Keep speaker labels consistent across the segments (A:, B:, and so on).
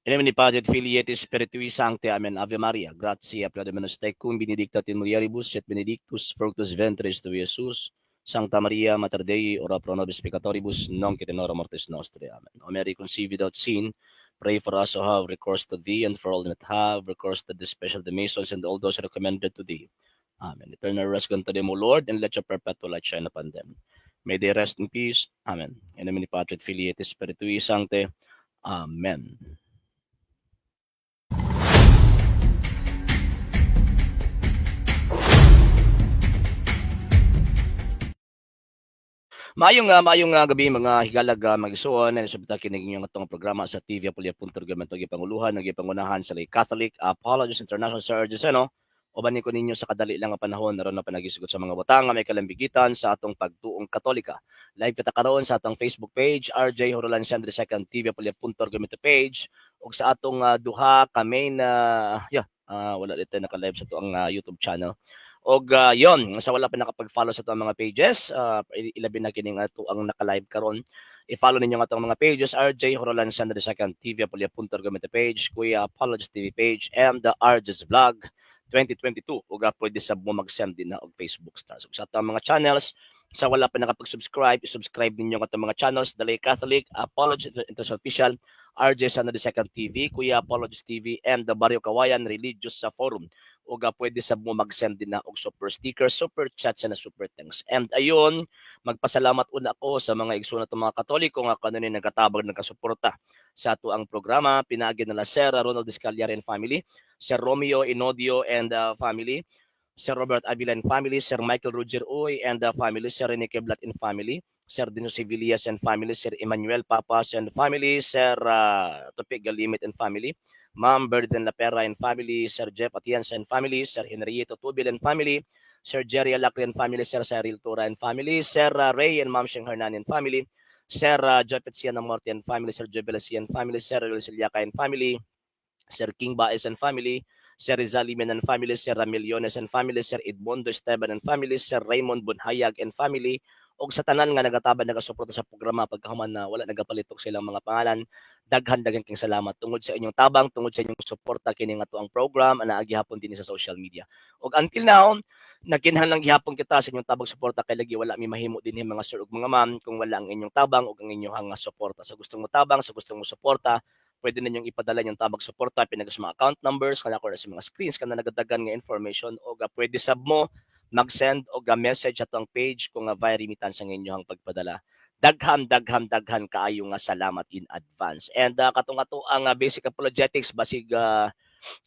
A: In nomine Patris et Filii et Spiritui Sancti. Amen. Ave Maria, gratia plena Dominus tecum, benedicta tu in mulieribus et benedictus fructus ventris tui, Iesus. Sancta Maria, Mater Dei, ora pro nobis peccatoribus, nunc et in hora mortis nostrae. Amen. O Mary, conceived without sin, pray for us who have recourse to thee, and for all that have recourse to thee, especially the Masons and all those recommended to thee. Amen. Eternal rest grant to them, O Lord, and let your perpetual light shine upon them. May they rest in peace. Amen. In nomine Patris et Filii et Spiritui Sancti. Amen. Maayong gabi, mga higalag, mga igsuon, na subta kini inyong atong programa sa TV Apulia Punto Argumento, gipanguluhan, gipangunahan sa Lay Catholic Apologist International, Sir Giseno. Uban ko ninyo sa kadali lang nga panahon aron na panagisugot sa mga butang nga may kalambigitan sa atong pagtuong Katolika. Live kita karon sa atong Facebook page, RJ Horolan Sandre Second TV Apulia Punto Argumento page, ug sa atong duha ka main, yeah, wala dito naka-live sa atong YouTube channel. Og yon, sa wala pa nakapag-follow sa atong mga pages, ilabi na kining ato ang naka-live karon. I-follow ninyo ang atong mga pages, RJ Horolan Sandre Second TV Apulia Punto Argumento page, Kuya Apologist TV page, and the RJ's Vlog 2022, ug pwede sab mo mag-send din na og Facebook stars. Ug sa atong mga channels, sa wala pa nakapag-subscribe, i-subscribe ninyo ang atong mga channels, The Lay Catholic Apologist International Official, RJ Sandre Second TV, Kuya Apologist TV, and the Barrio Kawayan Religious sa Forum. Ug pwede sab mo mag-send din na og super sticker, super chat na super thanks. And ayun, magpasalamat una ko sa mga igsoon natong mga Katoliko nga kanunay nagatabang, nagkasuporta sa ato ang programa. Pinaagi nila Sir Ronald Escalier and family, Sir Romeo Inodio and family, Sir Robert Avila and family, Sir Michael Roger Uy and family, Sir Rene Keblat and family, Sir Dino Civillas and family, Sir Emmanuel Papas and family, Sir Tupig Galimit and family, Ma'am Berden Lapera and family, Sir Jeff Atienza and family, Sir Henrietta Tubil and family, Sir Jerry Alacri and family, Sir Cyril Tura and family, Sir Ray and Ma'am Sheng Hernan and family, Sir Jopet Sian Morte and family, Sir Joe Belasia and family, Sir Ruel Siliaca and family, Sir King Baez and family, Sir Rizal Limen and family, Sir Ramiliones and family, Sir Edmundo Esteban and family, Sir Raymond Bunhayag and family, ug sa tanan nga nagatabang, nagasuporta sa programa pagkahuman na wala nagapalitok sa ilang mga pangalan, daghan daghan king salamat tungod sa inyong tabang, tungod sa inyong suporta kini nga ang program ana gihapon dinhi sa social media. Ug until now, nagkinahanglan gihapon kita sa inyong tabang, suporta, kay lagi wala mi mahimo dinhi, mga sir ug mga ma'am, kung wala ang inyong tabang ug ang inyong suporta. Sa gustong mo tabang, sa gustong mo suporta, pwede ninyong ipadala yung tabang, suporta pinaagi sa mga account numbers kana ko sa mga screens kana nagadagan nga information, o pwede sab mo mag-send og message atong page kung via remittance ang inyong pagpadala. Daghan daghan daghan kaayo nga salamat in advance. And katong ato ang basic apologetics, basig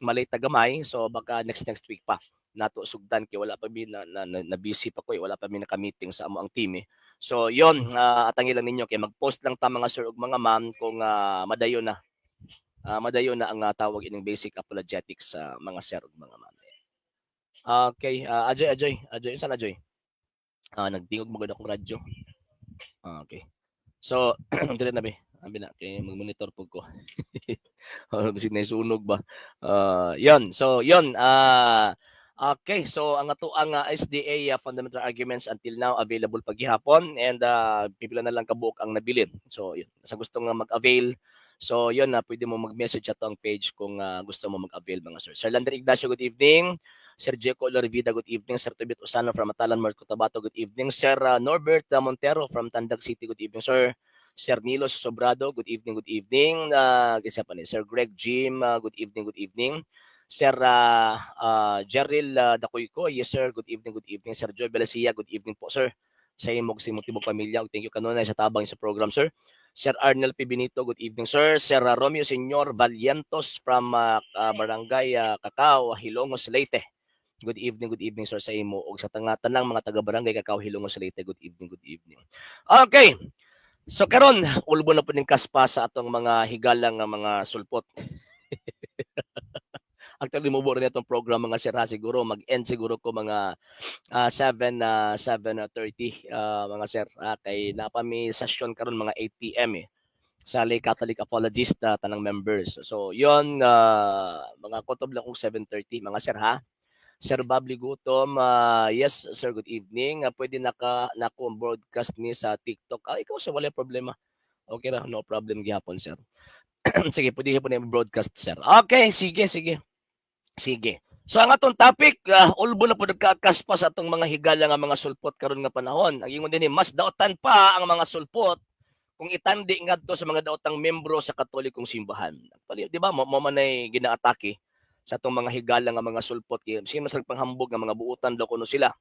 A: malate na gamay, so baka next next week pa nato sugdan kay wala pa mi na busy pa ko eh, wala pa mi naka-meeting sa amo ang team eh. So yon, atangi lang ninyo kay mag-post lang ta, mga sir ug mga ma'am, kung madayon na. Madayon na ang tawag ining basic apologetics sa mga sir ug mga ma'am. Okay, Ajoy, Ajoy, Ajoy, saan Ajoy? Nagtingog mo gud akong radyo. Okay. So, dire na be. Abi na kay mag-monitor pug ko. Oh, bisig na sunog ba. Yon. So, yon. Okay, so ang ato ang SDA fundamental arguments, until now available pagihapon and pipila na lang kabuok ang nabilin. So, yun. Sa gusto nga mag-avail, so yun na, pwede mo mag-message ato ang page kung gusto mo mag-avail, mga sir. Sir Lander Ignacio, good evening. Sir Jeco Lorvida, good evening. Sir Tubit Osano from Matalan, North Cotabato, good evening. Sir Norbert Montero from Tandag City, good evening, sir. Sir Nilo Sobrado, good evening, good evening. Isa pa ni Sir Greg Jim, good evening, good evening. Sir Geril Dakuyko, yes sir, good evening, good evening. Sir Joy Belasia, good evening po, sir. Sa imong sa imong tibok pamilya, thank you kanunay sa tabang sa program, sir. Sir Arnel P. Benito, good evening, sir. Sir Romeo Senyor Valientos from Barangay Cacao, Hilongos, Leyte. Good evening, sir, sa imo ug sa tanang mga taga Barangay Cacao, Hilongos, Leyte. Good evening, good evening. Okay. So karon ulbo na po ning kaspa sa atong mga higalang nga mga sulpot. Actually, mubo rin itong program, mga sir ha. Siguro mag-end siguro ko mga 7 7:30, mga sir, kay napa mi session karon mga 8 PM eh sa Lay Catholic Apologist, tanang members. So yon, mga kutob lang kung 7:30, mga sir ha. Sir Bob Ligutom, yes sir, good evening. Pwede naka nako broadcast ni sa TikTok. Ah, ikaw sa wala problema. Okay ra, no problem gihapon, sir. Sige, pwede po na broadcast, sir. Okay, sige, sige. Sige. So ang atong topic, ulbo na po nagkakaspa sa atong mga higala nga mga sulpot karon nga panahon. Ang ingon din, mas daotan pa ang mga sulpot kung itandi ngadto sa mga daotang membro sa Katolikong simbahan. Actually, di ba, mo man ay ginaatake sa atong mga higala nga mga sulpot kay sige mas panghambog nga mga buutan daw kuno sila.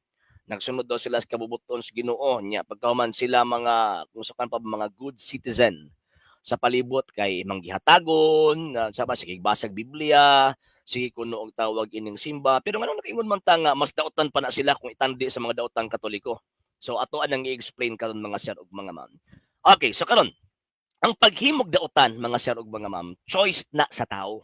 A: Nagsunod daw sila sa kabubuton sa Ginoo nya pagkahuman sila mga kung sa pa mga good citizen sa palibot kay manggihatagon sa ba sige basag Biblia, sige kuno og tawag ining simba. Pero nganong nakaingon man ta nga mas dautan pa na sila kung itandi sa mga daotang Katoliko? So ato anang i-explain karon, mga sir ug mga ma'am. Okay, so karon, ang paghimog dautan, mga sir ug mga ma'am, choice na sa tao,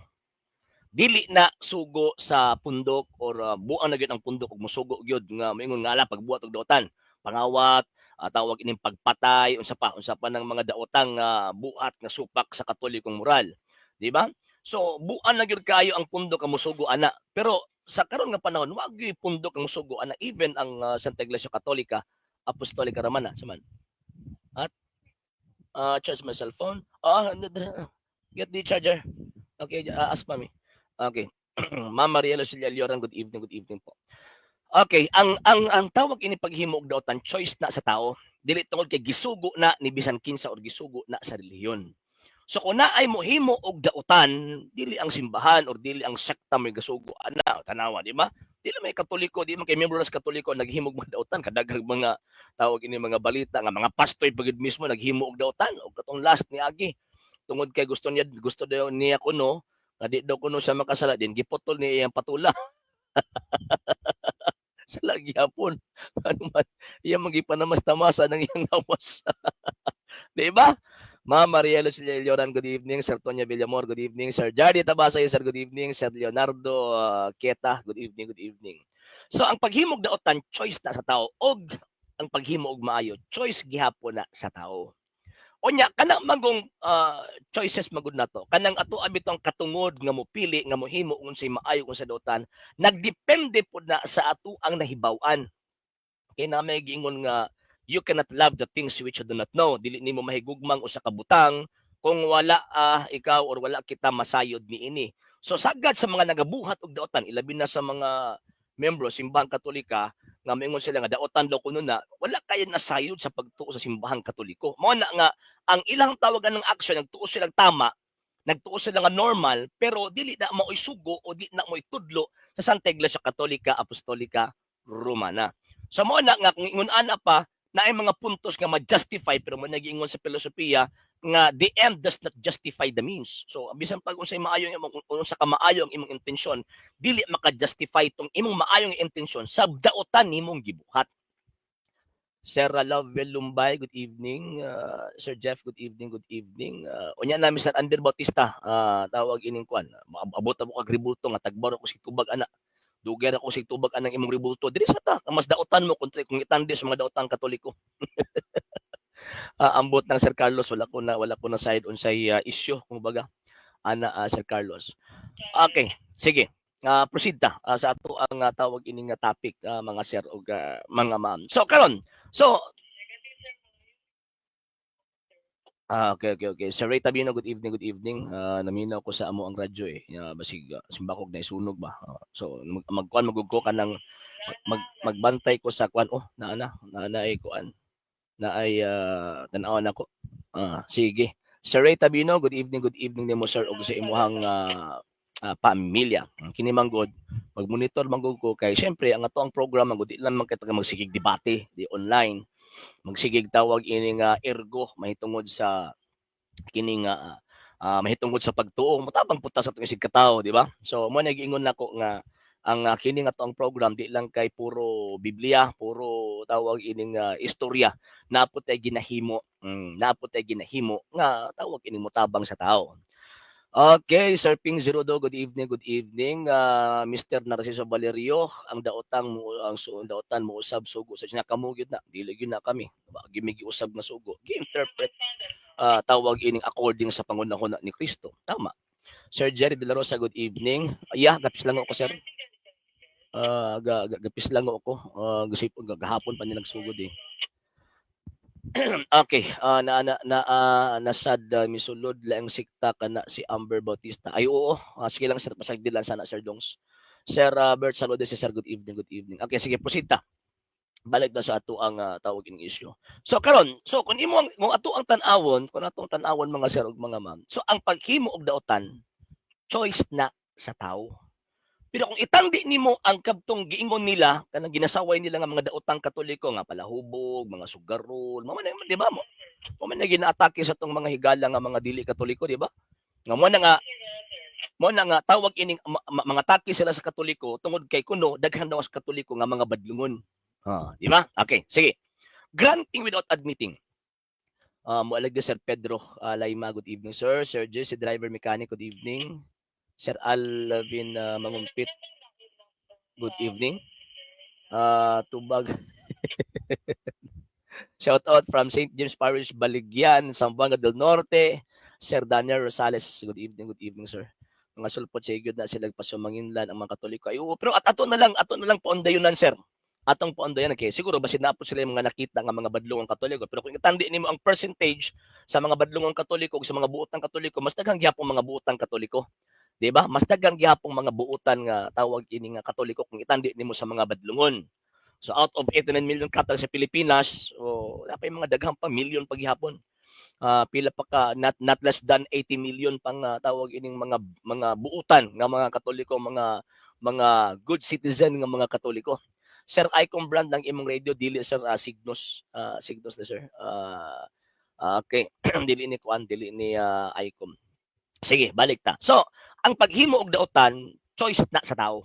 A: dili na sugo sa pundok or buang na gyud ang pundok ug musugo gyud nga moingon nga ala pagbuhat og dautan, pangawat, tawag ining pagpatay, unsa pa ng mga daotang buhat nga supak sa Katolikong moral, di ba? So buan na gyud kayo ang pundok ang musugo ana. Pero sa karon nga panahon, wa gyud pundok ang musugo ana, even ang Santa Iglesia Katolika Apostolika Romana sa man at charge my cellphone. Get the charger. Okay, ask Mami. Okay. Ma'am Mariela Silya Lioran, good evening po. Okay, ang tawag ini paghimo og dautan, choice na sa tao. Dili tungod kay gisugo na ni bisan kinsa or gisugo na sa relihiyon. So kung naay mohimo og dautan, dili ang simbahan or dili ang sekta may gasugo ana, tanawa, di ba? Dili may Katoliko, di man kay membro sa Katoliko naghimo og mga dautan. Kadaghang mga tawag ini mga balita nga mga pastoy pagid mismo naghimo og dautan. Og katong last ni agi, tungod kay gusto niya, gusto daw niya kuno nga di daw kuno siya makasala din, giputol niya iyang patula sa lagi hapon. Ano man, iya magipanamasamasa ng iyang lawas. Di ba? Ma'am Marielo Silioran, good evening. Sir Tonya Villamor, good evening. Sir Jardy Tabasay, sir, good evening. Sir Leonardo Queta, good evening, good evening. So ang paghimog daotan, choice na sa tao, og ang paghimo og maayo, choice gihapon na sa tao. Unya kanang magong choices magud nato, kanang ato bitong katungod nga mopili nga mohimo unsay maayo, unsay dautan, nagdepende pud na sa ato ang nahibaw-an. Kay na may giingon nga you cannot love the things which you do not know. Dili nimo mahigugmang usa ka butang kung wala ikaw or wala kita masayod niini. So sagad sa mga nagabuhat og dautan, ilabi na sa mga membro Simbahang Katolika nga moingon sila nga dautan daw kuno na, wala kayo nasayod sa pagtuo sa Simbahang Katoliko. Mao na nga ang ilang tawagan ng action, nagtuo silang tama, nagtuo sila nga normal, pero dili na mao'y sugo o di na mo'y tudlo sa Santa Iglesia Katolika Apostolika Romana. So mao na nga kung ingon ana pa na ay mga puntos nga ma-justify, pero mo nagiingon sa filosofiya nga the end does not justify the means. So bisan pag unsay maayo imong, unsa ka maayo ang imong intensyon, dili maka-justify tong imong maayong intensyon sa dautan nimong gibuhat. Sir Lovell Lumbay, good evening. Sir Jeff, good evening, good evening. Unya na Mr. Ander Bautista, tawag ining kwan. Abot mo kag rebulto nga tagbaro ko sig tubag ana. Dugay ra ko sig tubag anang imong rebulto. Diri sa ta, mas dautan mo kung itandi sa mga daotang Katoliko. Ambot ng Sir Carlos, wala ko na side unsay issue kumbaga ana, Sir Carlos. Okay, sige. Proceed ta sa ato ang tawag ini nga topic, mga sir ug mga ma'am. So karon, so okay. Sir Ray Tabino, good evening, good evening. Naminaw ko sa amo ang radyo eh. Basig simbakog na isunog ba. So magkuan magug ko kanang magbantay ko sa kuan, oh, naa na naa na ay kuan na ay tan-awan ako. Sige. Sir Ray Tabino, good evening nimo, sir, ug sa imuhang pamilya. Kini man gud, mag-monitor man gud ko kay syempre ang ato ang program man gud, di lang man kita magsigig debate di online. Magsigig tawag ini nga ergo mahitungod sa kini nga mahitungod sa pagtuo, motabang pud ta sa atong isig katawo, di ba? So mo na giingon nako nga ang kini nga ato ang program di lang kay puro Biblia, puro tawag ining istorya, naa pod tay ginahimo, naa pod tay ginahimo nga tawag ining motabang sa tao. Okay, Sir Ping Zerudo, good evening, good evening. Mr. Narciso Valerio, ang daotang mo ang dautan mo usab sugo sa kamo gyud na, dili gyud na kami. Gimigi usab nga sugo. Gi-interpret tawag ining according sa pangunahon ni Kristo. Tama. Sir Jerry De La Rosa, good evening. Yeah, gapis lang ako, sir. Gapis lang ako. Gahapon pa ni nagsugod eh. Okay, na na na nasad misulod laing sikta kana si Amber Bautista. Ay oo, sige lang, sir, pasagdi lang sana, Sir Dongs. Sir Bert saludo si Sir, good evening, good evening. Okay, sige, proceed ta. Balik na sa ato ang tawag ing issue. So karon, so kung imo ang kung ato ang tan-awon, kung ato ang tan-awon, mga sir ug mga ma'am. So ang paghimo og daotan, choice na sa tao. Pero kung itandi nimo ang kabtong giingon nila, kanang ginasaway nila nga mga daotang Katoliko nga palahubog, mga sugarol, mao man, di ba mo? Mao man na ginaatake sa tong mga higala nga mga dili Katoliko, di ba? Nga mo na nga tawag ining mga atake sila sa Katoliko tungod kay kuno daghan daw sa Katoliko nga mga badlungon. Ha, di ba? Okay, sige. Granting without admitting. Moalag Sir Pedro Laima, good evening, sir. Sir Jesse, driver mechanic, good evening. Sir Alvin Mangumpit, good evening. Tubag. Shout out from St. James Parish, Baligyan, Zamboanga del Norte. Sir Daniel Rosales, good evening, sir. Mga sulpot sa gyud na sila pasumanginlan ang mga Katoliko. Ay, oo, pero at ato na lang paundayunan, sir. Atong paundayan kay siguro basin na po sila yung mga nakita nga mga badlongong Katoliko. Pero kung itandi nimo ang percentage sa mga badlongong Katoliko ug sa mga buotang Katoliko, mas daghang gihapon mga buotang Katoliko. Di ba? Mas daghang gihapon mga buotan nga tawag ini nga Katoliko kung itandi nimo sa mga badlongon. So out of 89 million Catholics sa Pilipinas, oh, wala pa yung mga daghang pa million paghihapon. Pila pa ka not not less than 80 million pang tawag ining mga buutan nga mga Katoliko, mga good citizen nga mga Katoliko. Sir, Icon brand ng imong radio, dili sir, Signos, Signos na, sir. Okay, dili ni kuan, dili ni Icom. Sige, balik ta. So, ang paghimo og daotan, choice na sa tao.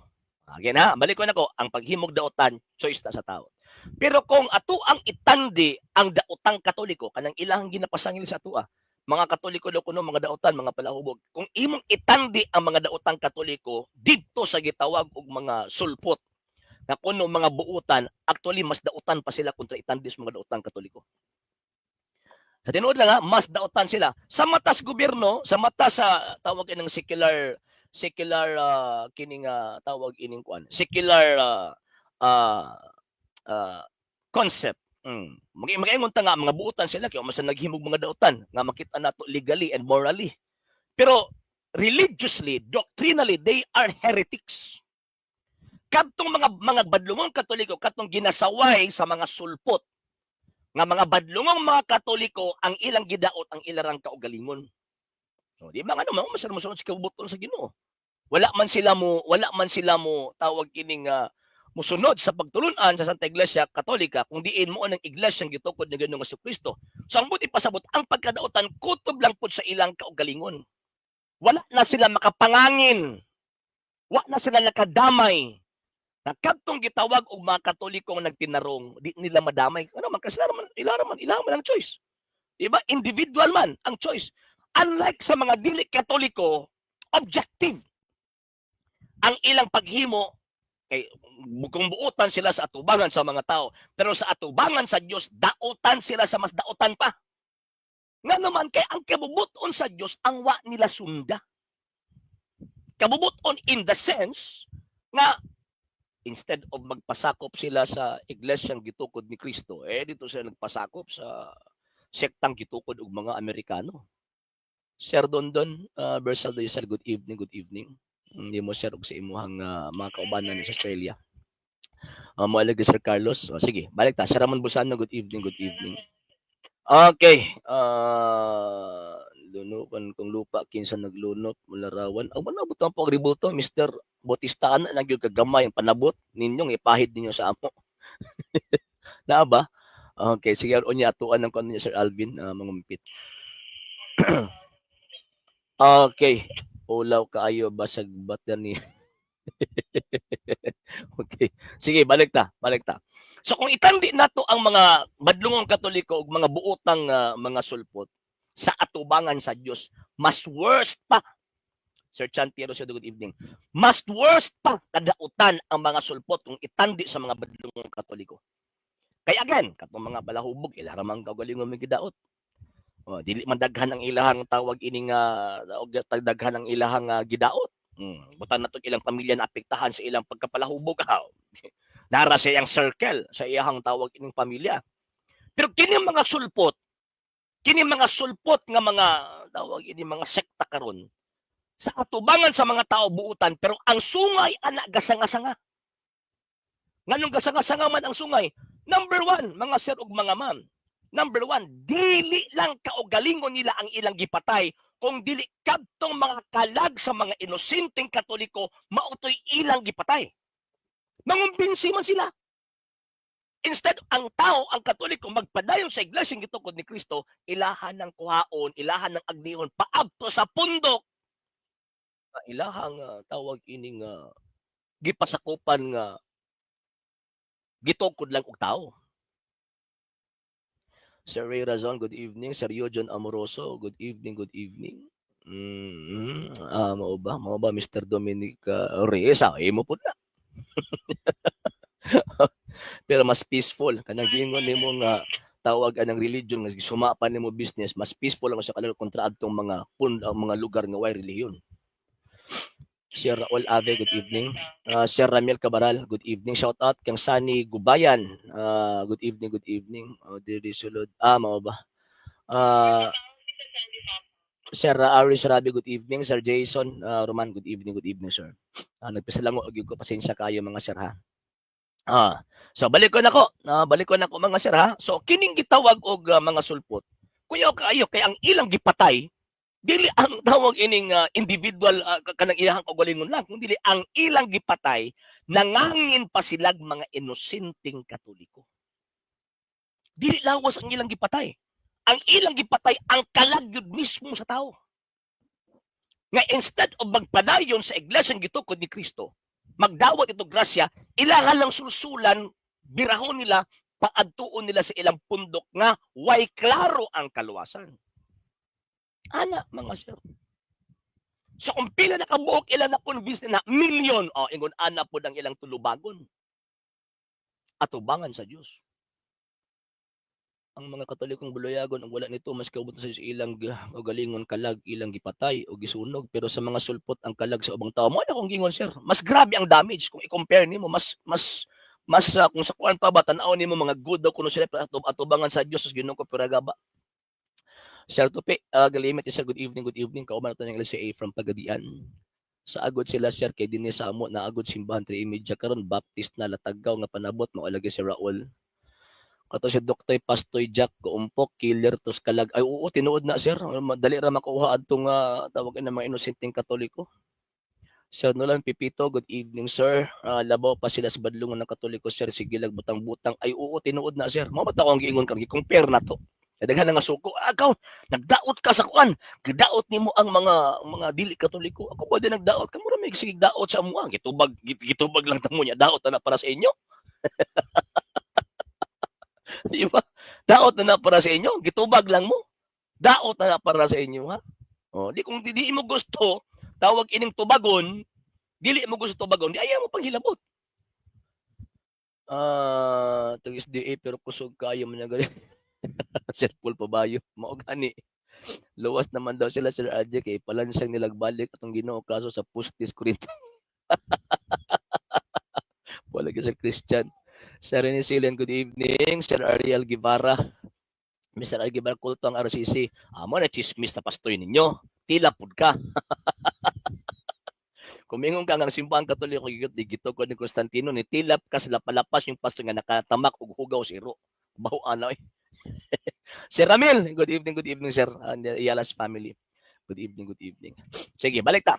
A: Again ha, balik ko na ko, ang paghimo og daotan, choice na sa tao. Pero kung ato ang itandi ang daotang Katoliko, kanang ilang ginapasangil sa atua, mga Katoliko daw kuno mga daotan, mga palahubog. Kung imong itandi ang mga daotang Katoliko didto sa gitawag og mga sulpot na kuno mga buutan, actually mas dautan pa sila kontra itandi sa mga daotang Katoliko. Sa tinuod lang ha, mas dautan sila. Sa matas gobyerno, sa mata sa tawag ng secular secular kining tawag ining kuan, secular concept. Magaingon ta nga mga buutan sila kay mas naghimog mga dautan nga makita nato legally and morally. Pero religiously, doctrinally, they are heretics. Kadtong mga badlungong Katoliko, katong ginasaway sa mga sulpot nga mga badlungong mga Katoliko, ang ilang gidaot ang ilarang kaugalingon. O, di ba nga naman mas mosunod sa kabubuton sa Ginoo. Wala man sila mo tawag ining musunod sa pagtulunan sa Santa Iglesia Katolika kung diin mo ang iglesia ang gitukod ni Ginoong Kristo. So ang buti pasabot, ang pagkadautan kutob lang pud sa ilang kaugalingon. Wala na sila makapangangin. Wa na sila nakadamay. Na kadtong gitawag og mga Katolikong nagtinarong, di nila madamay. Ano man kasi man, ila man ang choice. Di ba? Individual man ang choice. Unlike sa mga dili Katoliko, objective ang ilang paghimo kay kung buotan sila sa atubangan sa mga tao, pero sa atubangan sa Dios, dautan sila sa mas dautan pa. Nga naman kay ang kabubuton sa Dios ang wa nila sunda. Kabubuton in the sense nga instead of magpasakop sila sa iglesyang gitukod ni Kristo, eh dito sila nagpasakop sa sektang gitukod og mga Amerikano. Sir Dondon, Bersal de sir, good evening, good evening. Hindi mo sir og sa imuhang mga kaubanan sa Australia. Moalag Sir Carlos. Oh, sige, balik ta. Sir Ramon Busano, good evening, good evening. Okay. Lunukan kung lupa kinsa naglunok mularawan. Ang manabot ang pagributo, Mr. Bautista, ana lang gyud kagamay ang panabot ninyong ipahid ninyo sa amo. Naa ba? Okay, sige, unya atuan ng kuno niya, Sir Alvin mangumpit. Okay. Ulaw kaayo basag bat ni. Okay. Sige, balik ta, balik ta. So kung itandi nato ang mga badlungong Katoliko ug mga buotang mga sulpot sa atubangan sa Dios, mas worst pa. Sir Chantiero, sir, good evening. Mas worst pa kadautan ang mga sulpot kung itandi sa mga badlungong Katoliko. Kaya again, katong mga balahubog, ila ra man kaugalingon may gidaot. Oh, dili man daghan ang ilahang tawag ining daghan ang ilahang gidaot. Butan na ilang pamilya na apektahan sa ilang pagkapalahubog. Nara sa iyang circle, sa iyang tawag ining pamilya. Pero kini mga sulpot nga mga tawag ini mga sekta karon sa atubangan sa mga tao buutan, pero ang sungay ana gasanga-sanga. Nganong gasanga-sanga man ang sungay? Number one, mga sir ug mga ma'am. Number one, dili lang kaugalingon nila ang ilang gipatay, kung dili kadtong mga kalag sa mga inosenteng Katoliko mao toy ilang gipatay. Mangumbinsi man sila. Instead, ang tao, ang Katoliko, magpadayon sa iglesia gitukod ni Kristo, ilahan ng kuhaon, ilahan ng agnihon, paabto sa pundok. Ilahang tawag ining gipasakupan nga gitukod lang og tao. Sir Ray Razon, good evening. Sir Eugen Amoroso, good evening, good evening. Mao ba? Mao ba, Mr. Dominic Reyes? Imo pud na. Pero mas peaceful kanang giingon nimo nga tawag anang religion nga suma pa nimo business, mas peaceful ang sa kanila kontra adtong ang mga lugar nga way relihiyon. Sir Raul Ave, good evening. Sir Ramil Cabaral, good evening. Shout out kang Sunny Gubayan. Good evening, good evening. Oh, diri sulod. Mao ba? Sir Aris Rabi, good evening. Sir Jason Roman, good evening, sir. Nagpasalango og ko, pasensya kayo, mga sir, ha. So balik ko nako. Balik ko nako, mga sir, ha. So kining gitawag og mga sulpot. Kuyaw kaayo kay ang ilang gipatay dili ang tawag ining individual kanang ilahang kaugalingon lang, kung dili ang ilang gipatay nangangin pa silag mga inosenteng Katoliko. Dili lawas ang ilang gipatay. Ang ilang gipatay ang kalag gyud mismo sa tao. Nga instead of magpadayon sa iglesia gitukod ni Kristo, magdawat ito grasya, ilahan lang sulsulan, birahon nila, paadtuon nila sa ilang pundok nga way klaro ang kaluwasan. Ana, mga sir. So kung pila na kabuok ilang na convince na milyon, oh, ingon ana pod ang ilang tulubagon. Atubangan sa Dios. Ang mga Katolikong buluyagon ug wala nito mas kabuto sa ilang kaugalingon kalag ilang gipatay o gisunog, pero sa mga sulpot ang kalag sa ubang tao. Mo na akong gingon, sir. Mas grabe ang damage kung i-compare nimo, mas mas mas kung sa kuan pa ba, tan-aw nimo mga good daw kuno sila atubangan sa Dios sa Ginoo ko piragaba. Sir Tupi, galimit sir, good evening, good evening. Kauban nato ng LCA from Pagadian. Sa agod sila, sir, kay dinhi sa amo na agod simbahan 3:30 karon Baptist na Latagaw nga panabot mao lagi si Raul. Kato si Dr. Pastoy Jack Kuumpok, killer tos kalag. Ay oo, tinuod na, sir. Dali ra makuha adtong tawag na mga inosenteng Katoliko. Sir Nolan Pipito, good evening, sir. Labaw pa sila sa badlungon ng Katoliko, sir, sige lag butang-butang. Ay oo, tinuod na, sir. Mao ba ako ang giingon karon, gi-compare na to. Daghan na nga suko. Akaw, nagdaot ka sa kuan. Gidaot nimo ang mga dili Katoliko. Ako ba din nagdaot? Kamo ra may sige daot sa amoa. Gitubag lang tamo niya. Daot na na para sa inyo. Di ba? Daot na na para sa inyo. Gitubag lang mo. Daot na na para sa inyo, ha? Oh, di kung di mo gusto, tawag ining tubagon, dili mo gusto tubagon, di ayaw mo panghilabot. Tag SDA pero kusog kayo man gali. Sir Paul Pabayo, mao gani. Luwas naman daw sila, Sir RJ, kay palansang nilagbalik atong Ginoo kaso sa Pustis Corinto. Wala ka, Sir Christian. Sir Rene Silen, good evening. Sir Ariel Guevara. Mr. Ariel Guevara, kulto ang RCC. Amo na chismis na pastoy ninyo. Tila pud ka. Kumingon ka nga ang simbahan Katoliko gito ko ni Constantino ni tilap ka sa lapalapas yung pastor nga nakatamak og hugaw si iro. Baho ana oy. Sir Ramil, good evening, sir. And the Iyalas family. Good evening, good evening. Sige, balik ta.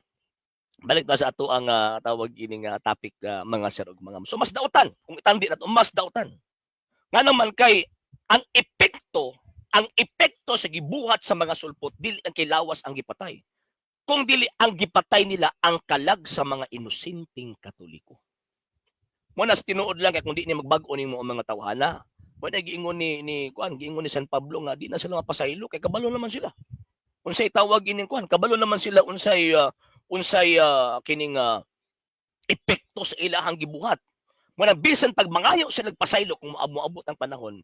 A: Balik ta sa ato ang tawag ining topic, mga sir ug mga ma'am. So mas dautan, kung itandi nato mas dautan. Nga naman kay ang epekto sa gibuhat sa mga sulpot dili ang kay lawas ang gipatay. Kung dili ang gipatay nila ang kalag sa mga inosenteng Katoliko. Mo nas tinuod lang kay kung di ni magbag-o nimo ang mga tawhana. Mo na giingon ni kuan, giingon ni San Pablo nga di na sila mapasaylo kay kabalo naman sila. Unsay tawag ining kuan, kabalo naman sila unsay kining epekto sa ilahang gibuhat. Mo na bisan pag mangayo sila nagpasaylo kung moabot ang panahon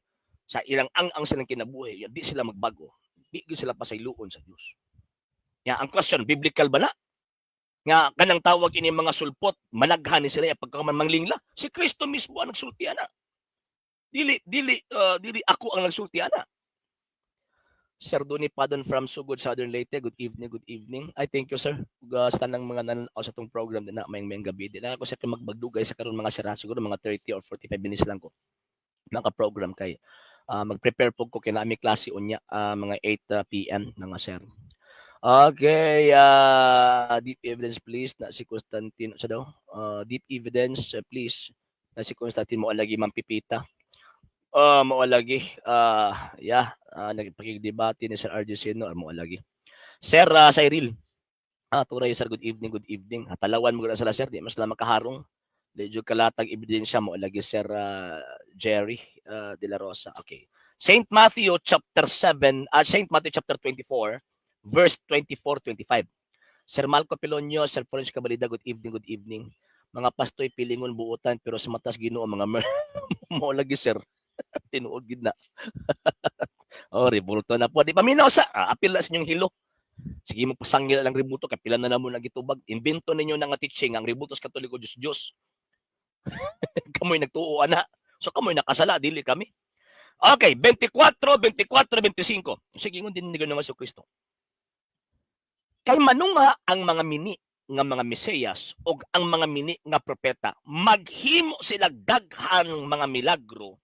A: sa ilang ang silang kinabuhi, di sila magbago. Di gyud sila pasayloon sa Dios. Ya, ang question, biblical ba na? Nga kanang tawag ini mga sulpot, managhan ni sila pagka man manglingla. Si Kristo mismo ang nagsulti ana. Dili ako ang nagsulti ana. Sir Donny Padon from Sugod, Southern Leyte. Good evening, good evening. I thank you, sir. Ug sa tanang mga nananaw sa atong program din na mayong mayong gabi. Di na ako sa magbagdugay sa karon, mga sir. Siguro mga 30 or 45 minutes lang ko maka-program kay mag-prepare po ko kay naa mi klase unya mga 8 PM, mga sir. Okay, deep evidence please na si Constantino sa daw. Deep evidence please na si Constantine mo lagi, Ma'am Pipita. Mo lagi. Yeah, nagpakigdebate ni Sir RJ Sino mo lagi. Sir Cyril. Turay sir, good evening, good evening. Talawan mo gud sila, sir, di mas lang makaharong. Di jud kalatag ebidensya mo lagi, Sir Jerry De La Rosa. Okay. Saint Matthew chapter 7, Saint Matthew chapter 24 verse 24 25. Sir Malco Pilonio, Sir Florence Cabalida, good evening, good evening. Mga pastoy pilingon buutan pero sa matas Ginoo mga mo lagi, sir. Tinuod gid na. Oh, rebulto na po. Di paminaw sa apil na sa inyong hilo. Sige mo pasangil lang rebulto kay pila na namo nagitubag. Imbento ninyo na nga teaching ang rebultos Katoliko Diyos Diyos. Kamoy nagtuo ana. So kamoy nakasala, dili kami. Okay, 24, 24, 25. Sige, ingon din ni Ginoong Kristo. Kay manunga ang mga mini nga mga Mesiyas ug ang mga mini nga propeta, maghimo sila daghan mga milagro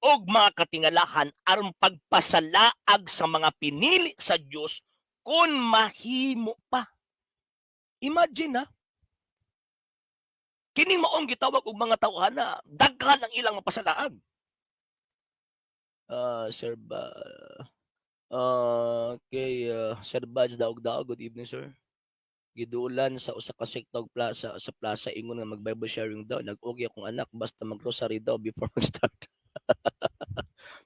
A: ug mga katingalahan aron pagpasalaag sa mga pinili sa Dios kung mahimo pa. Imagine ha. Kining maong gitawag og mga tawhana na daghan ang ilang mapasalaag. Sir ba okay, Sir Bads Daog-Daog, good evening, sir. Gidulan sa usa ka sekta og plaza sa plaza, ingon nga mag Bible sharing daw, nag-ugi akong anak, basta mag-rosary daw before mag-start.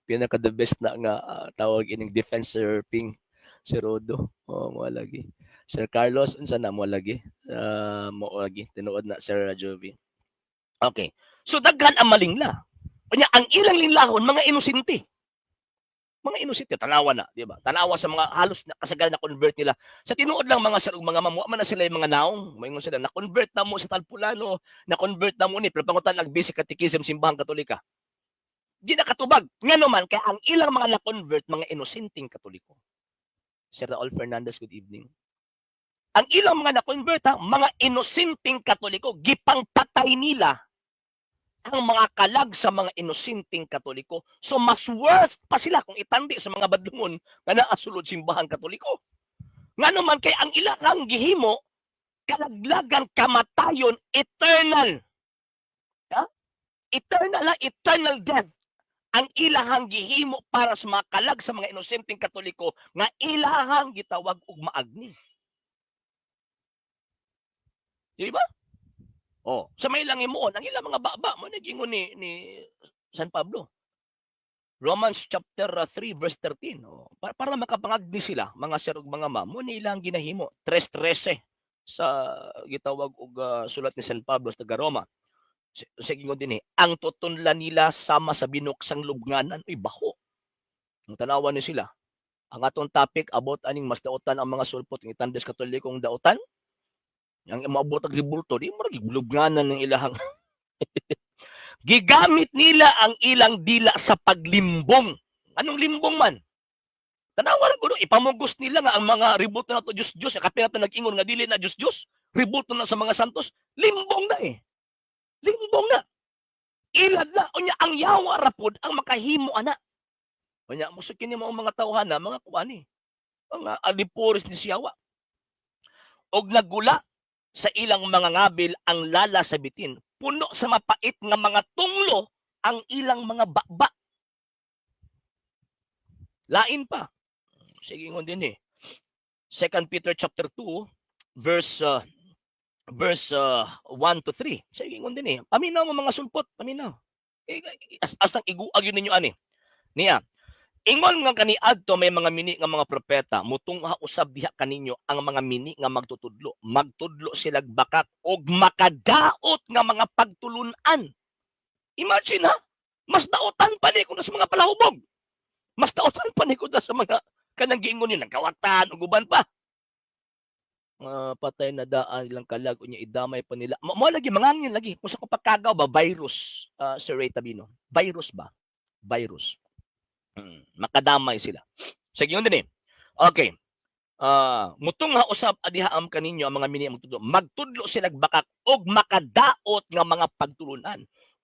A: Pinaka the best na nga tawag ining defense, Sir Ping, Sir Rodo. Oh, mo lagi. Sir Carlos, unsa na mo lagi? Mo lagi tinuod na, Sir Jovi. Okay. So daghan ang malingla. Unya ang ilang linglahon mga inosente. Mga inosente, tanawa na, di ba? Tanawa sa mga halos na kasagaran na convert nila. Sa tinuod lang, mga sir ug mga ma'am, wa man na sila yung mga naong. Maingon sila, na-convert na mo sa Talpulano, na-convert na mo ni, pero pangutan ang Basic Catechism Simbahang Katolika. Di na katubag. Ngano man, kaya ang ilang mga na-convert, mga inosenteng Katoliko. Sir Raul Fernandez, good evening. Ang ilang mga na-convert, ha, mga inosenteng Katoliko, gipangpatay nila ang mga kalag sa mga inosenteng Katoliko. So mas worth pa sila kung itandi sa mga badlungon nga naa sulod Simbahang Katoliko. Ngano man kay ang ilang gihimo kalaglagan, kamatayon, eternal. Ha? Eternal ha? Eternal death ang ilahang gihimo para sa mga kalag sa mga inosenteng Katoliko nga ilahang gitawag og maagni. Di ba? Oh, sa may lang himuon ang ilang mga baba mo nagingon ni San Pablo. Romans chapter 3 verse 13. Oh, para makapangagni sila, mga sir ug mga ma'am, mo ni ilang ginahimo. 3:13 sa gitawag og sulat ni San Pablo sa taga Roma. Sa gingon din eh, ang tutunlan nila sama sa binuksang lubnganan, uy, baho. Ang tanawan ni sila. Ang atong topic about aning mas dautan ang mga sulpot ng itandes Katolikong dautan. Ang maabot og rebulto, di mo lagi lubnganan ng ilahang gigamit nila ang ilang dila sa paglimbong. Anong limbong man? Tanawa lang kuno, ipamugos nila nga ang mga rebulto na to Diyos Diyos, kapin nato nag-ingon nga dili na Diyos Diyos, rebulto na sa mga santos, limbong na eh. Limbong na. Ilad na unya ang yawa rapod ang makahimo ana. Unya mo kini mo ang mga tawhana, mga kuani. Mga alipores ni siyawa. Og nagula sa ilang mga ngabil ang lala sa bitin, puno sa mapait nga mga tunglo ang ilang mga baba. Lain pa. Sige, ingon din eh. 2 Peter chapter 2 verse 1 to 3. Sige, ingon din eh. Paminaw mo, mga sulpot, paminaw. Eh, as nang iguag yun ninyo ani. Niya, ingon nga kaniadto may mga mini nga mga propeta, mutungha usab diha kaninyo ang mga mini nga magtutudlo. Magtudlo sila bakak og makadaot nga mga pagtulunan. Imagine ha, mas dautan pa ni kuno sa mga palahubog. Mas dautan pa ni kuno sa mga kanang giingon yun, nagkawatan ug uban pa. Patay na daan ilang kalag unya idamay pa nila. Mo lagi mangangin lagi kung sa pagkagaw ba virus, Sir Ray Tabino. Virus ba? Virus. Makadamay sila. Sige, yun din eh. Okay. Mutungha usab adiha am kaninyo ang mga mini magtudlo. Magtudlo sila bakak og makadaot nga mga pagtulunan.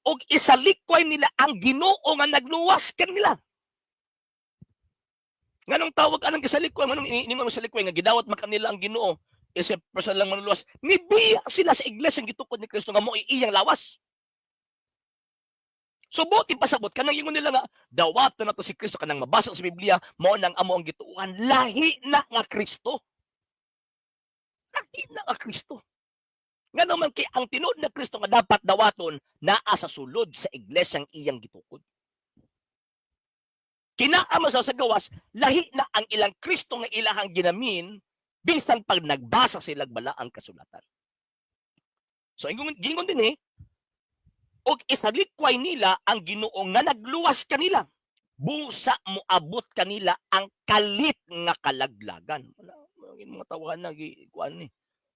A: Og isalikway nila ang Ginoo nga nagluwas kanila. Nganong tawag anang gisalikway? Nganong ini mo salikway nga gidawat man kanila ang Ginoo? Isip person lang manuluwas. Nibiya sila sa iglesia ang gitukod ni Kristo nga mo iyang lawas. So buti pasabot kanang ingon nila nga dawaton nato si Kristo, kanang mabasa sa Biblia mao nang amo ang gituohan, lahi na nga Kristo. Lahi na nga Kristo. Ngano man kay ang tinuod na Kristo nga dapat dawaton naa sa sulod sa iglesyang iyang gitukod. Kinaa man sa gawas, lahi na ang ilang Kristo nga ilahang ginamin bisan pag nagbasa sila balaang kasulatan. So ingon gingon din eh, og isalikway nila ang Ginoo nga nagluwas kanila. Busa moabot kanila ang kalit nga kalaglagan. Wala, mga tawahan na gi kuan ni.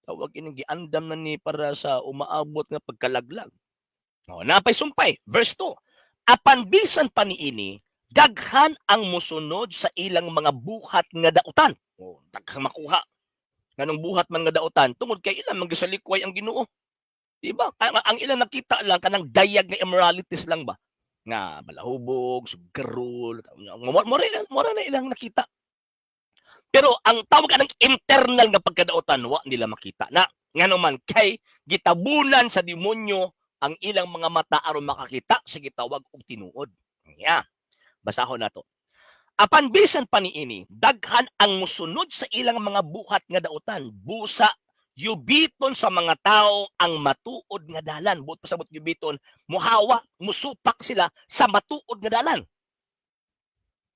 A: Tawag ini giandam na ni para sa umaabot nga pagkalaglag. O, napay sumpay. Verse 2. Apan bisan pa niini, daghan ang musunod sa ilang mga buhat nga dautan. O, daghang makuha. Nganong buhat man nga dautan? Tungod kay ilang mangisalikway ang Ginoo. Diba? Ang ilang nakita lang kanang dayag nga immoralities lang ba? Nga balahubog, sugarol, mora na ilang nakita. Pero ang tawag anang internal nga pagkadautan wa nila makita na. Ngano man kay gitabunan sa demonyo ang ilang mga mata aron makakita sa gitawag og tinuod. Yeah. Basahon nato. Apan bisan pa niini, daghan ang musunod sa ilang mga buhat nga dautan. Busa yubiton sa mga tao ang matuod nga dalan. Buot pasabot yubiton, muhawa, musupak sila sa matuod nga dalan.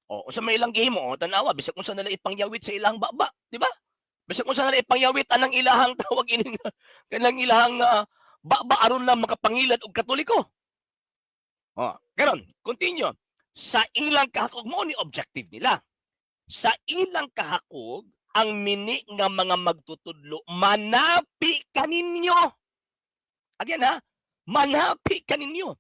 A: O, unsa may ilang gihimo, o, tanawa, bisag unsa nila ipangyawit sa ilang baba, di ba? Bisag unsa nila ipangyawit anang ilahang tawag ining kanang ilahang baba aron lang makapangilad og Katoliko. O, karon, continue. Sa ilang kahakog, mo ni objective nila. Sa ilang kahakog, ang mini nga mga magtutudlo, manapi kaninyo. Again ha, manapi kaninyo.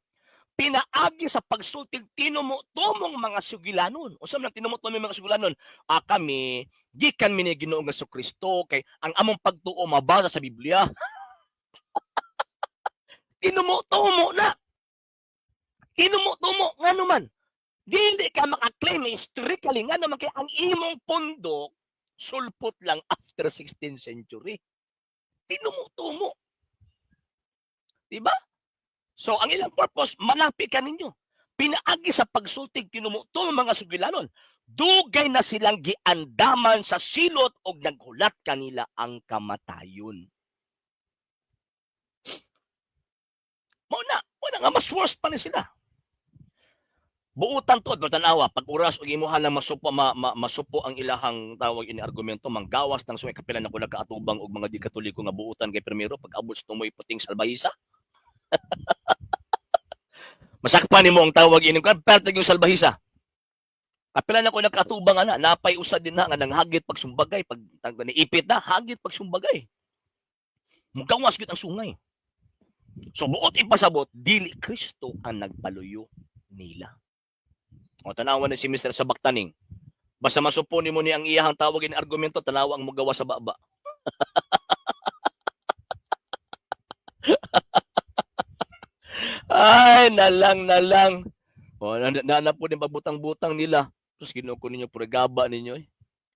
A: Pinaagi sa pagsultig tinumo-tumong mga sugilanon. Unsa man ang tinumo-tumong mga sugilanon? Ah, kami, gikan mi ni Ginoong Kristo kay ang among pagtuo mabasa sa Biblia. Tinumo-tumo na. Tinumo-tumo ngano man. Dili ka makaklaim historically, ngano man kay ang imong pundok sulpot lang after 16th century. Tinumo-tumo. Diba? So, ang ilang purpose, manapi ka ninyo. Pinaagi sa pagsultig tinumo-tumo mga sugilanon. Dugay na silang giandaman sa silot og naghulat kanila ang kamatayon. Mao na, wala nga mas worse pa ni sila. Buutan to, tanawa, pag oras og imuha lang masupo, masupo ang ilahang tawag ini argumento, manggawas ng suway kapila na kula kaatubang og mga di Katoliko nga buutan kay primero pag abot sa tumoy puting salbahisa. Masakpan nimo ang tawag ini kan perteg yung salbahisa. Kapila na ko nakaatubang ana, napay usa din na nga nanghagit pagsumbagay pag niipit na hagit pagsumbagay. Mugawas gyud ang sungay. So buot ipasabot dili Kristo ang nagpaluyo nila. O tanawa na si Mr. Sabaktaning. Basta masupo nimo ni ang iyahang tawag ini argumento, tanawa ang mugawa sa baba. Ay, nalang nalang. O na, na, na po din pagbutang-butang nila. Tapos Ginoo ko ninyo puro gaba ninyo eh.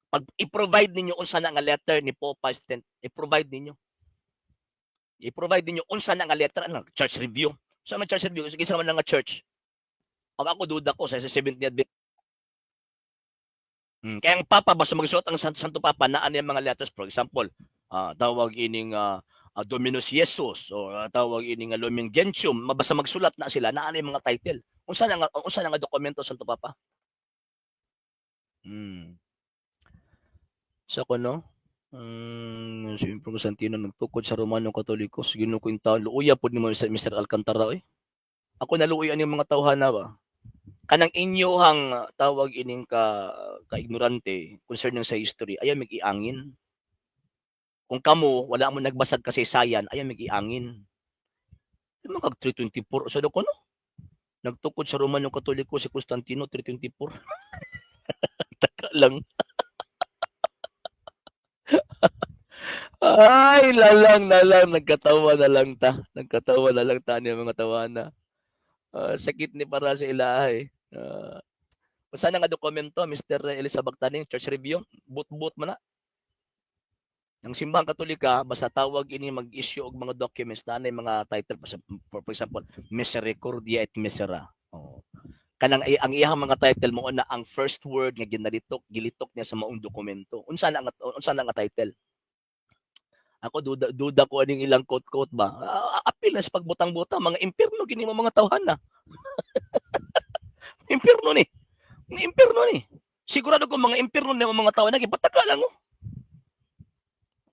A: Pag i-provide ninyo unsa na nga letter ni Pope Pius X, i-provide ninyo. I-provide ninyo unsa na nga letter, ano, church review. Sa man church review, sige sa man nga church. Ang ako duda ko sa Seventh Day Adventist. Kaya ang Papa basta magsuot ang Santo Papa naa niya mga letters, for example, tawag ining Dominus Jesus o tawag ining Lumen Gentium, mabasta magsulat na sila naa niya mga title. Unsa na nga dokumento Santo Papa? Sa kuno, si Emperor Constantino nagtukod sa Romano Katoliko, Ginoo ko yung tao, luuya pod nimo sa Mr. Alcantara oy. Ako naluoy ani mga tawhana ba. Kanang inyohang tawag ining ka ka-ignorante concerning sa history, ayaw mag-iangin. Kung kamo wala mo nagbasag kasaysayan, ayaw mag-iangin. Di man kag 324 sa kuno. Nagtukod sa Romano Katoliko si Constantino 324. Taka lang. Ay, lalang na lang, nagkatawa na lang ta. Nagkatawa na lang ta niya mga tawana. Sakit ni para sa ilaha eh. Unsa na nga dokumento, Mr. Elizabeth Taning, Church Review, but-but man na. Ang Simbahang Katolika, basta tawag ini mag-issue og mga documents na mga title pa for example, Misericordia et Misera. Oh. Kanang ang iyang mga title mo na ang first word nga ginalitok, gilitok niya sa maong dokumento. Unsa na nga title? Ako duda duda ko aning ilang quote-quote ba. Apil na sa pagbutang-butang, mga impierno gini mo mga tawhan na. Impierno ni. Mga impierno ni. Sigurado ko mga impierno ni mga tawhan na gipataka lang oh.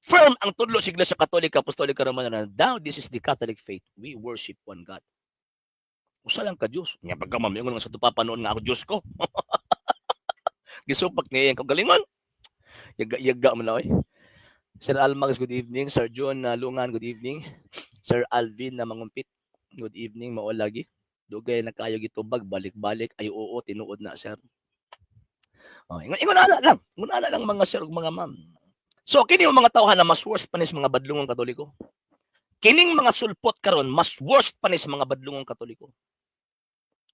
A: Firm ang tudlo sa Iglesia Katolika Apostolika Romana na now this is the Catholic faith. We worship one God. Usa lang ka Dios. Nya pagka mamiingon nga sa tupapa noon nga ako Dios ko. Gisupak niya iyang kaugalingon. Yaga yaga man na oy. Sir Almax, good evening. Sir John Lungan, good evening. Sir Alvin na mangumpit, good evening. Mao lagi. Dugay na kayo gitubag, balik-balik. Ay oo, tinuod na, sir. Oh, ingon ingon ana lang. Ingon ana lang mga sir ug mga ma'am. So kini yung mga tawhan na mas worst pa ni sa mga badlungong Katoliko. Kining mga sulpot karon mas worst pa ni sa mga badlungong Katoliko.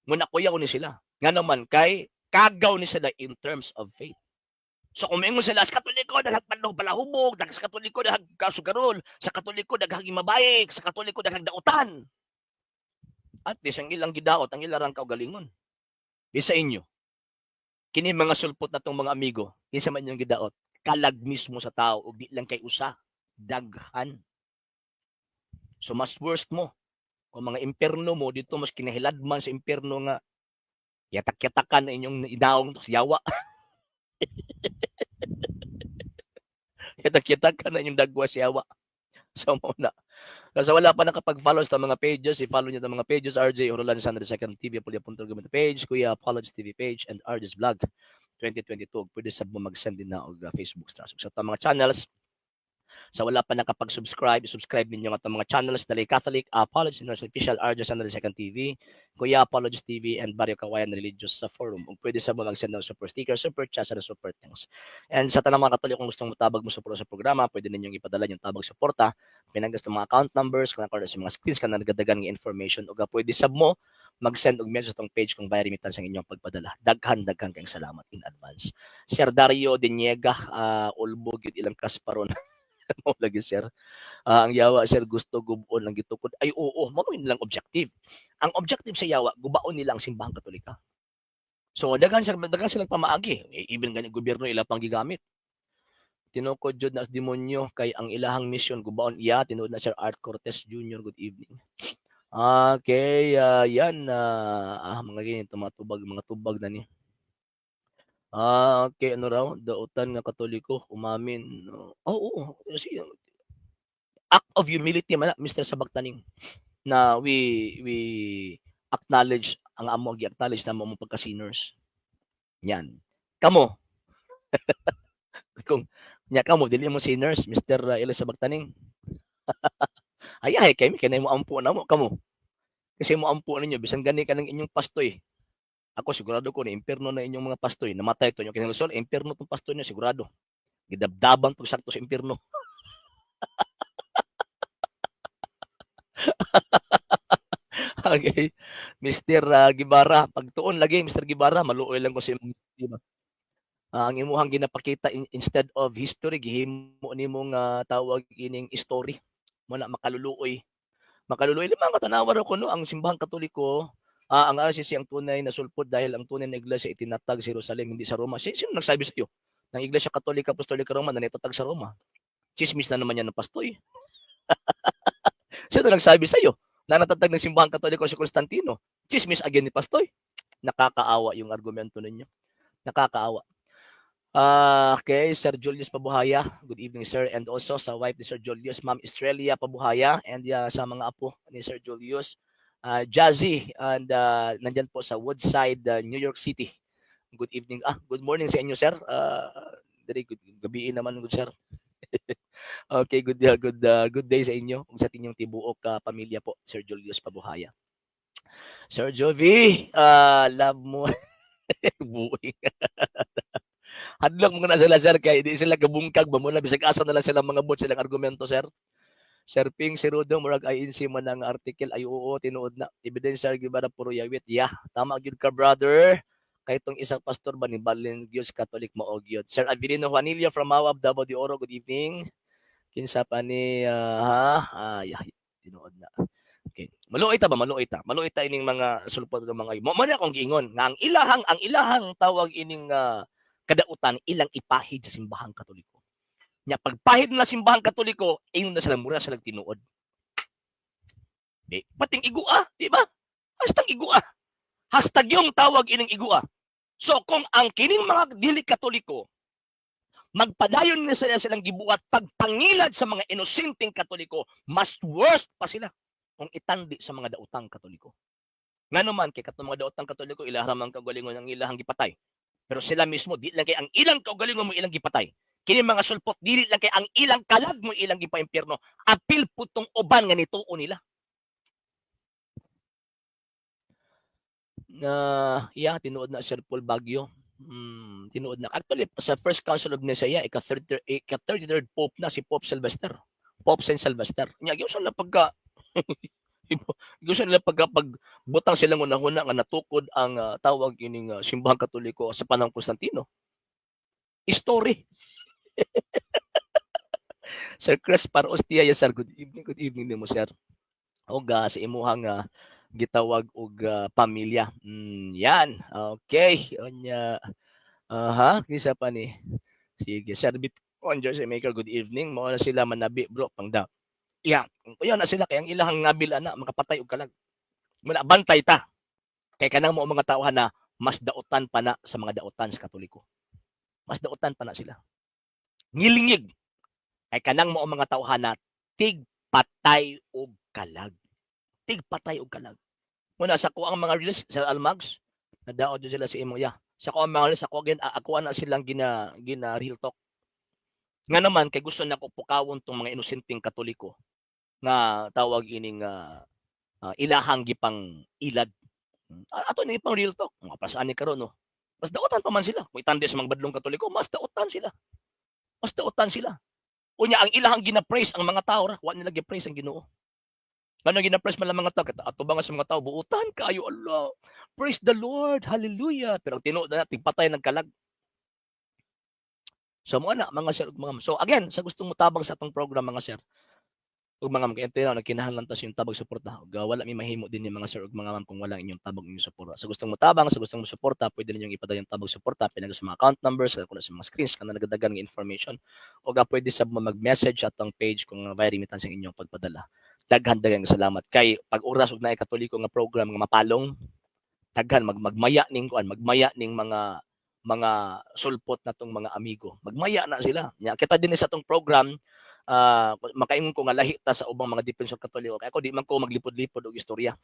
A: Muna kuyaw ni sila. Nga naman kay kagaw ni sila in terms of faith. So kung moingon sila sa Katoliko daghang padlong palahubog, daghang sa Katoliko daghang kasugarol, sa Katoliko daghang mabayik, sa Katoliko daghang dautan. At least ang ilang gidaot, ang ilang kaugalingon. Di sa inyo. Kini mga sulpot na tong mga amigo, kinsa man inyong gidaot, kalag mismo sa tao ug di lang kay usa, daghan. So mas worst mo. Kung mga imperno mo dito mas kinahiladman sa imperno nga yatak-yatakan na inyong idaong sa yawa. Yatak-yatakan na inyong dagwa sa yawa. So mao na. Sa wala pa nakapag-follow sa mga pages, i-follow niyo ang mga pages, RJ Orolan Sandra Second TV, Apulia Punto Government page, Kuya Apologies TV page, and RJ's Vlog 2022. Pwede sab mo mag-send din na og Facebook stars. Sa atong mga channels, sa wala pa nakapag-subscribe, subscribe ninyo ang atong mga channels, Dali Catholic, Apologies International Official, RJ Sandra Second TV, Kuya Apologies TV, and Barrio Kawayan Religious sa forum. Ug pwede sab mo mag-send ng super sticker, super chat, sa super thanks. And sa tanang mga Katoliko kung gustong motabag mo suporta sa programa, pwede ninyong ipadala yung tabag suporta. Pinanggas ng mga account numbers, kung sa mga screens ka na nagadagan ng information, ug pwede sab mo mag-send og message sa atong page kung via remittance ang inyong pagpadala. Daghan daghan kayong salamat in advance. Sir Dario Diniega, ulbo gyud ilang kasparon. Mao lagi, sir. Ang yawa, sir, gusto gub-on ang gitukod. Ay oo, mao man nilang objective. Ang objective sa yawa, gubaon nila ang Simbahang Katolika. So daghan silang pamaagi. Eh, even gani gobyerno ila pang gigamit. Tinukod jud na sa demonyo kay ang ilahang mission gubaon iya. Tinuod na, Sir Art Cortez Jr., good evening. Okay, yan mga ganyan tumatubag mga tubag na ni. Okay, ano raw dautan nga Katoliko umamin. No? Oo, oh, sige. Act of humility man na, Mr. Sabagtaning, na we acknowledge ang amo gi-acknowledge na mo among pagka-sinners. Yan. Kamo. Kung nya kamo dili mo sinners, Mr. Elias Sabagtaning. Ay ay kay kay mo ampo na mo kamo. Kasi mo ampo ninyo bisan gani kanang inyong pastoy. Ako sigurado ko ni impierno na inyong mga pastoy. Namatay to inyo kinalusol, impierno tong pastoy niyo sigurado. Gidabdaban pag sakto sa impierno. Okay. Mr. Gibara, pagtuon lagi Mr. Gibara, maluoy lang ko sa imong di ba? Ang imuhang ginapakita instead of history gihimo nimo nga tawag ining story. Mo na makaluluoy. Makaluluoy limang katanawa ra ko no ang Simbahang Katoliko, ang RCC ang tunay na sulpot dahil ang tunay na iglesia itinatag sa Jerusalem, hindi sa Roma. Sino nagsabi sa iyo? Ng Iglesia Katolika Apostolika Romana na itatag sa Roma? Chismis na naman yan ng pastoy. Sino nagsabi sa iyo na natatag ng Simbahang Katoliko si Constantino? Chismis again ni pastoy. Nakakaawa yung argumento ninyo. Nakakaawa. Okay, Sir Julius Pabuhaya. Good evening, sir. And also sa wife ni Sir Julius, Ma'am Estrella Pabuhaya, and sa mga apo ni Sir Julius, Jazzy, and nandyan po sa Woodside, New York City. Good evening. Good morning sa inyo, sir. Very good gabi naman, good sir. Okay, good good good day sa inyo ug sa inyong tibuok pamilya po, Sir Julius Pabuhaya. Sir Jovi, love mo. Buing. Hadlok mo na sila, sir, kay di sila kabungkag ba mo na bisag asa na lang sila mga bot silang argumento, sir. Sir Ping, si Rudo, murag INC man ang article. Ay oo, tinuod na. Ebidensya gyud ba na puro yawit. Yeah, tama gyud ka, brother. Kay tong isang pastor ba ni balin gyud sa Catholic mao gyud. Sir Avelino Juanilla from Mawab, Davao de Oro, good evening. Kinsa pa ni ha? Ah, yeah, tinuod na. Okay. Maluoy ta ba? Maluoy ta. Maluoy ta ining mga sulpot ng mga mo na akong giingon nga ang ilahang tawag ining kadautan ilang ipahid sa Simbahang Katoliko. Nya pagpahid na Simbahang Katoliko, ingon na sila mura sila tinuod. Di, pating igua, di ba? Hastang igua. Hashtag yung tawag ining igua. So kung ang kining mga dili Katoliko magpadayon na sila silang gibuhat pagpangilad sa mga inosenteng Katoliko, mas worst pa sila kung itandi sa mga daotang Katoliko. Ngano man kay katong mga daotang Katoliko ilaha man kaugalingon ang ilahang gipatay. Pero sila mismo di lang kay ang ilang kaugalingon mo ilang gipatay. Kini mga sulpot dili lang kay ang ilang kalag mo ilang gipaimpyerno, apil putong uban nga nituo nila. Na yeah, tinuod na, Sir Paul Baguio. Tinuod na. Actually, sa First Council of Nicaea, ika 33rd Pope na si Pope Sylvester. Pope Saint Sylvester. Nya gyud na pagka gusto nila pagka pagbutang silang unahuna nga natukod ang tawag ining Simbahang Katoliko sa panahon Constantino. Story. Sir Chris Parostia, yes sir, good evening nimo, sir. Og sa imuhang gitawag og pamilya. Yan. Okay. Unya aha, kinsa pa ni? Sige, Sir Bitcoin Jersey Maker, good evening. Mao na sila manabi, bro, pangda. Yeah, kuya na sila kay ang ilahang ngabil ana makapatay og kalag. Muna bantay ta. Kay kanang mo mga tawhan na mas dautan pa na sa mga dautan sa Katoliko. Mas dautan pa na sila. Ngilingig. Kay kanang mo mga tawhan na tigpatay og kalag. Tigpatay og kalag. Muna sa ko ang mga release, Sir Almags, nadaot jud sila sa imong ya. Sa ko ang mga release, ako again, ako na silang gina real talk. Nga naman kay gusto nako pukawon tong mga inosenteng Katoliko nga tawag ining ilahang gipang ilad. Ato ni pang real talk. Mga pasaan ni karon, no. Mas dautan pa man sila. Kung itandi sa mga badlong Katoliko, mas dautan sila. Mas dautan sila. Unya ang ilahang gina-praise ang mga tao ra, wa nila gi-praise ang Ginoo. Ngano gina-praise man lang mga tao, kita ato ba nga sa mga tao buutan kaayo Allah. Praise the Lord, hallelujah. Pero ang tinuod na tigpatay ng kalag. So mo na mga sir ug mga ma'am. So again, sa gustong motabang sa atong program, mga sir ug mga ma'am, kay tinaw nagkinahanglan ta sa inyong tabang suporta. Ug wala mi mahimo din ni mga sir ug mga ma'am kung wala inyong tabang, inyong suporta. Sa gustong motabang, sa gustong mosuporta, pwede ninyong ipadala yung tabang suporta pinag sa mga account numbers, sa kuna sa mga screens kana nagadagan nga information. O ga pwede sab mo mag-message atong page kung via remittance ang inyong pagpadala. Daghan daghang salamat kay pag oras og naay Katoliko nga program nga mapalong, daghan magmaya ning kuan, magmaya ning mga sulpot natong mga amigo. Magmaya na sila. Nya kita din sa atong program, makaingon ko nga lahi ta sa ubang mga defensor Katoliko. Kay ako di man ko maglipod-lipod og istorya.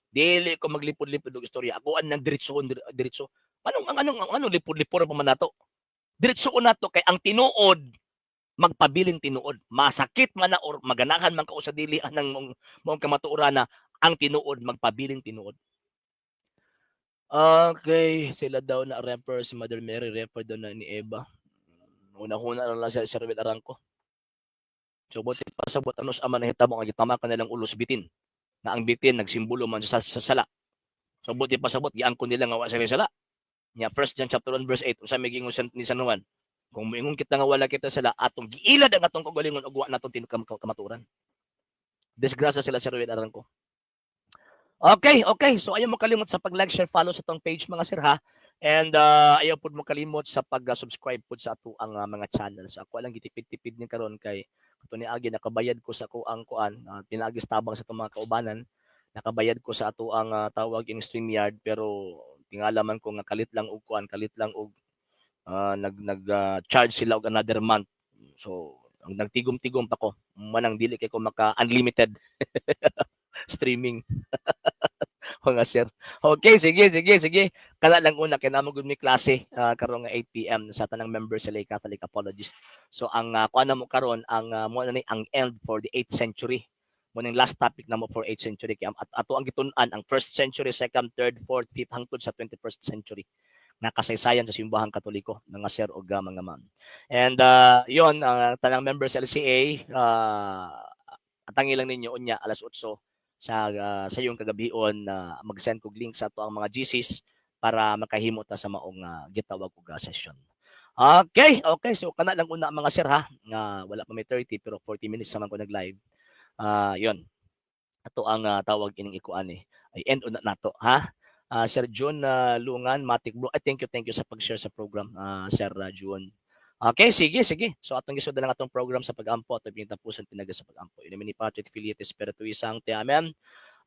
A: Dili ko maglipod-lipod og istorya. Ako ang nang diretso diretso. Anong ang anong ang anong lipod-lipod pa man nato? Diretso nato kay ang tinuod magpabiling tinuod. Masakit man na or maganahan man ka o sa dili anang mong kamatuoran na ang tinuod magpabiling tinuod. Okay, sila daw na refer si Mother Mary, refer daw na ni Eva. Una-una na lang sa Sir Ruel Arangko. So buti pasabot ano sa ama nahitabo nga gitama ka nilang ulos bitin. Na ang bitin nagsimbolo man sa sala. So buti pasabot giangkon nila nga wa sila sala. Nya 1 John chapter 1 verse 8 unsa may giingon ni San Juan? Kung moingon kita nga wala kita sala, atong giilad ang atong kaugalingon ug wa natong kamatuoran. Disgrasya sila, Sir Ruel Arangko. Okay. So ayaw mo kalimot sa pag-like, share, follow sa tong page, mga sir, ha. And ayaw pud mo kalimot sa pag-subscribe pud sa ato ang mga channel. So ako lang gitipid-tipid ni karon kay kato ni agi nakabayad ko sa ko ang kuan, pinaagi sa tabang sa atong mga kaubanan. Nakabayad ko sa ato ang tawag in StreamYard, pero tingala man ko nga kalit lang og kuan, kalit lang og nag nag charge sila og another month. So ang nagtigom-tigom pa ko manang dili kay ko maka unlimited streaming, mga sir. Okay, sige, sige, sige. Kana lang una kay namo gud mi klase karon nga 8 PM sa tanang members sa Lay Catholic Apologist. So ang kuan na mo karon ang mo na ni ang end for the 8th century. Mao ning last topic namo for 8th century kay at ato ang gitun-an ang first century, second, third, fourth, fifth hangtod sa 21st century na kasaysayan sa Simbahang Katoliko, mga sir ug mga ma'am. And yon, ang tanang members sa LCA, atangi lang ninyo unya alas 8 sa iyong kagabion na mag-send kog link sa ato ang mga GCs para makahimo ta sa maong gitawag og session. Okay. So kana lang una, mga sir, ha, nga wala pa may 30 pero 40 minutes naman ko nag-live. Yon. Ato ang tawag ining ikuan eh. Ay end una nato, ha. Sir June Lungan, Matic Bro. Ay, thank you sa pag-share sa program, Sir June. Okay, sige, sige. So atong gisud na lang atong program sa pag-ampo, atong pintapusan pinaga sa pag-ampo. In nomine Patris et Filii et Spiritui Sancti. Amen.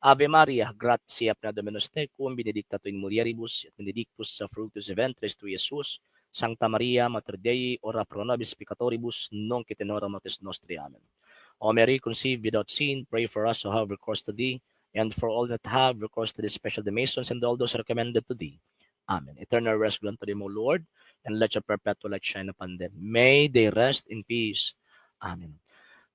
A: Ave Maria, gratia plena Dominus tecum, benedicta tu in mulieribus, et benedictus fructus ventris tui, Jesus. Sancta Maria, Mater Dei, ora pro nobis peccatoribus, nunc et in hora mortis nostri. Amen. O Mary, conceived without sin, pray for us who have recourse to thee, and for all that have recourse to thee, especially the Masons and all those recommended to thee. Amen. Eternal rest grant to them, O Lord, and let your perpetual light shine upon them. May they rest in peace. Amen.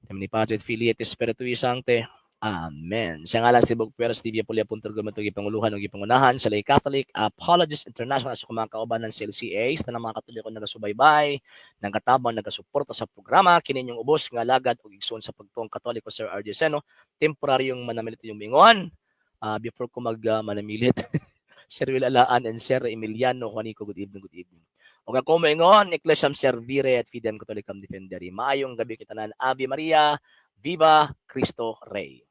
A: In nomine Patris et Filii et Spiritui Sancti. Amen. Sa ngalan sa Tibok Puweras TV Apulia Punto Gumatog Panguluhan ug gipangunahan sa Lay Catholic Apologists International sa mga kaubanan sa LCA sa tanang mga Katoliko nagasubaybay, nagatabang, nagasuporta sa programa kini inyong ubos nga alagad ug igsoon sa pagtuong Katoliko, Sir RJ Seno, temporaryong manamilit yung mingon. Before ko mag manamilit, Sir Will Alaan and Sir Emiliano Juanico, good evening, good evening. Ug ako moingon, Ecclesiam Servire et Fidem Catholicam Defendere. Maayong gabi kitanan. Ave Maria, Viva Cristo Rey.